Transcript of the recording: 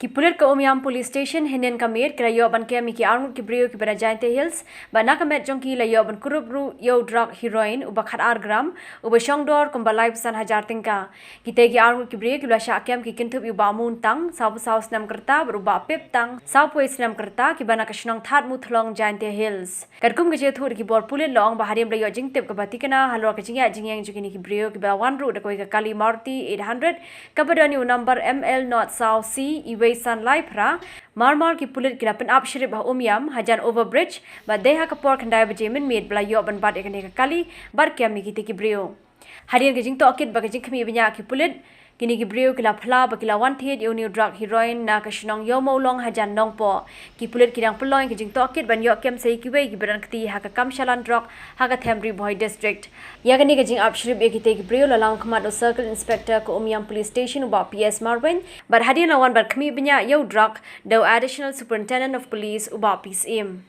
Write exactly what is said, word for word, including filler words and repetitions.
Ki pulit ka Umiam Police Station hynnin ka miet ki la ïoh ban kem ïa ki arngut ki briew kiba na Jaintia Hills, bad na ka met jong ki la ïoh ban kurup ruh ïa u drug heroin uba khatar gram, uba shongdor kumba laiphew san hajar tyngka. Kitei ki arngut ki briew kiba la shah kem ki kynthup ïa u Bah Muntang, sawphew saw snem ka rta, bad u Bah Piptang, sawphew snem ka rta, kiba na ka shnong Thadmuthlong, Jaintia Hills. Katkum ka jingthoh da ki bor pulit, la ong ba hadien ba la ïoh jingtip kaba tikna halor ka jingïaid jingïeng jong kine ki briew, kiba la wan ruh da kawei ka kali Maruti eight hundred, kaba don ïa u number M L not saw C, iwei san lai phra, mar mar ki pulit ki la pynap shrip ha Umiam, hajan overbridge, bad dei ha ka por khyndai baje mynmiet ba la ïoh ban bat ïa kane ka kali, bad kem ïa kitei ki briew. Hadien ka jingtohkit bad ka jingkhmih bniah ki pulit, kine ki briew ki la phla ba ki la wan thied ïa une u drug heroin na ka shnong Ïawmawlong hajan Nongpoh. Ki pulit ki dang pynlong ïa ka jingtohkit ban ïoh kem sa ïa kiwei kiba don kti ha ka kam shalan drug ha ka them Ri Bhoi District. Ïa kane ka jingap shrip ïa kitei ki briew la long khmat u Circle Inspector ka Umiam Police Station u Bah P S Marwein, bad hadien la wan ban khmih bniah ïa u drug da u Additional Superintendent of Police u Bah P Syiem.